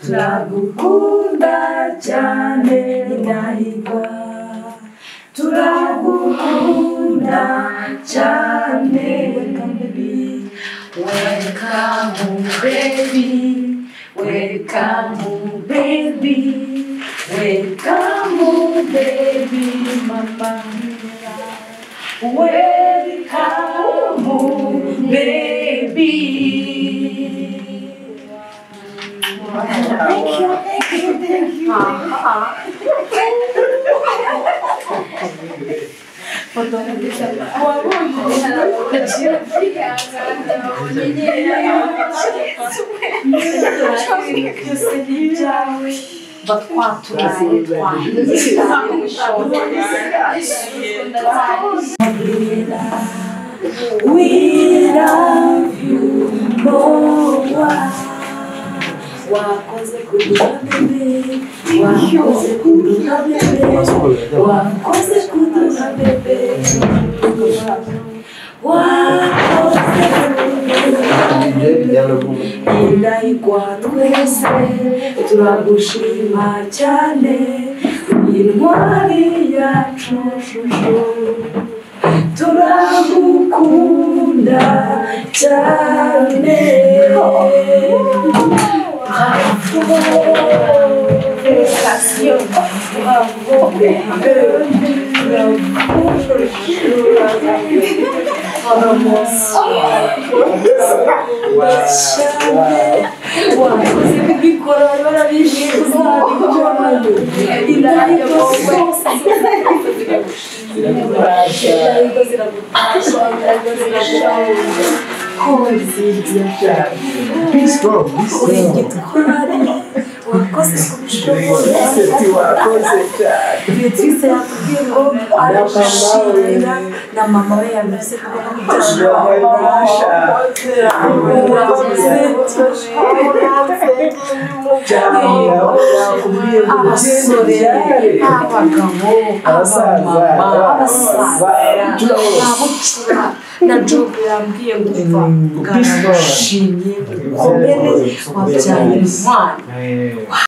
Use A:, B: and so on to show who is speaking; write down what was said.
A: Turagukunda cyane Indahigwa, turagukunda cyane. Welcome baby, welcome baby, welcome baby, welcome baby, mama, welcome baby. Thank you, thank you, thank you. We love you more. Wakoze kuduha bebe, wakoze kuduha bebe, wakoze kuduha bebe, wakoze kuduha bebe. Indahigwa twese turagushima cyane, intwari yacu shusho, turagukunda cyane. Bravo! Félicitations! Bravo! Bravo! Wakoze kubikora, barabizi uzabikora. Indahigwa zose ziragutashya, ziragutashya.
B: Be strong, be strong.
A: Wakoze kubishobora. Beatrice yatubwiye ngo aragushimira, na mama we yavuze ko abasore, abagabo, abamama, abasaza, abucura. Na Job yambwiye ngo umva bwaragushimye, ukomere, wabyaye intwari.